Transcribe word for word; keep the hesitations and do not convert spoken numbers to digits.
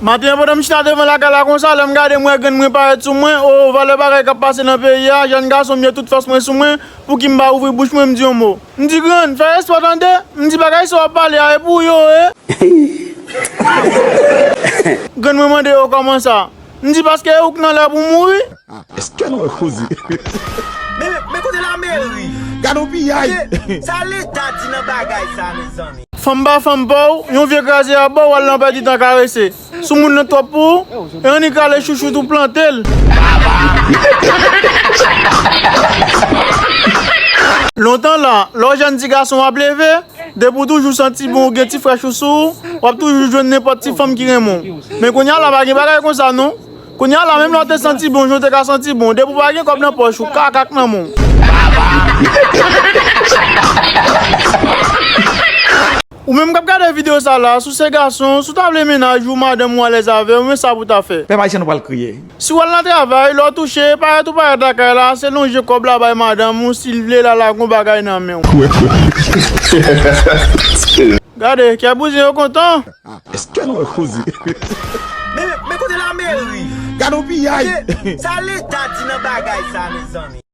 Maten an, pandan m chita devan lakay la konsa, lè m gade, m wè grann mwen parèt sou mwen. O, valè bagay k ap pase nan peyi a, jèn gason m ye, tout fòs mwen sou mwen. Pouki m pa ouvri bouch mwen, m di yon mo? M di, grann, fè respè tande. M di, bagay sa w ap pale a, e pou yo, e? Grann mwen mande, o, kòman sa? M di, paske e ou k nan lè pou mouri. Èske nou wè koze? Men, men kote lameri? Gade yon piyay! Sa Leta di nan bagay sa, mezanmi? Fanm pa fanm pa w, yon vye kraze a ba w, w al nan pèdi tan karese. Soumoun nan twòp pou ou, e annik rale chouchout ou plante l. Lontan la, lè w jwenn ti gason w ap leve, depi w toujou santi bon, ou gen ti frèch ou sou ou, w ap toujou jwenn nenpòt ti fanm ki renmen w. Men kounye a la, pa gen bagay konsa non. Kounye a la, menm lè w te santi bon, jan w te ka santi bon, depi w pa gen kòb nan pòch ou, kaka k nan men w. Ou menm k ap gade videyo sa la, si w se gason, si w ta vle mennaj ou, madanm ou alèz avè w, men sa pou w ta fè. Pèp ayisyen, nou pral kriye. Si w al nan travay, lè w touche, parèt ou parèt lakay la, se lonje kòb la bay madanm ou, si l vle, l al ak yon bagay nan men w. Gade, kè bouzen yo kontan. Èske nou wè koze? Men, men kote lameri? Gade yon piyay! Sa Leta di nan bagay sa, mezanmi?